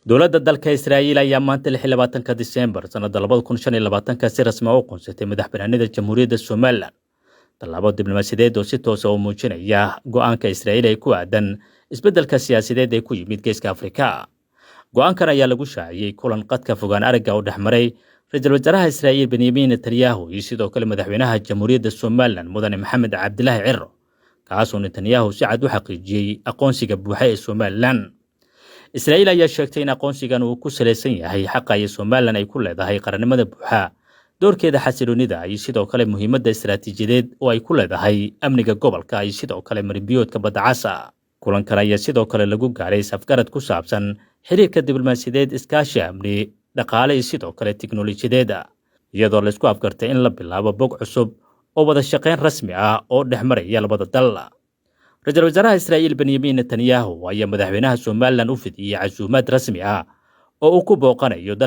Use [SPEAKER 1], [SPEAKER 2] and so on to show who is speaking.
[SPEAKER 1] Dowladda dalka Israa'iil ayaa maanta 26-ka Disembar sanadda 2025-ka si rasmi ah u aqoonsatay madax banaanida Jamhuuriyadda Somalilan, tallaabo diblomaasiyadeed oo si toosa u muujinaya go'aanka Israa'iil ee ku aadan isbeddelka siyaasadeed ee ku yimid Geeska Afrika. Go'aankan ayaa lagu shaaciyey kulan qadka fogaan aragga oo dhexmaray ra-iisul wasaaraha Israa'iil Benyamin Netanyahu iyo sidoo kale madaxweynaha Jamhuuriyadda Somalilan, Mudane Maxamed Cabdilaahi Ciro, kaasoo Netanyahu si cad u xaqiijiyey aqoonsiga buuxa ee Somalilan. Israa'iil ayaa sheegtay in aqoonsigan uu ku salaysan yahay xaqa iyo Somalilan ay ku leedahay qarannimada buuxa, doorkeeda xasiloonida iyo sidoo kale muhiimadda istaraatiijiyadeed oo ay ku leedahay amniga gobolka iyo sidoo kale marinbiyoodka Badda Casa. Kulankan ayaa sidoo kale lagu gaaray safgarad ku saabsan xiriirka diblomaasiyadeed, iskaashi amni, dhaqaale iyo sidoo kale tiknolojiyadeeda, iyadoo laysku afgartay in la bilaabo bog cusub oo wada shaqayn rasmi ah oo dhex maraya labada dal. Ra-iisul wasaaraha Israa'iil Benyamin Netanyahu ayaa madaxweynaha Somalilan u fidiyey casuumaad rasmi ah oo uu ku booqanayo dalka.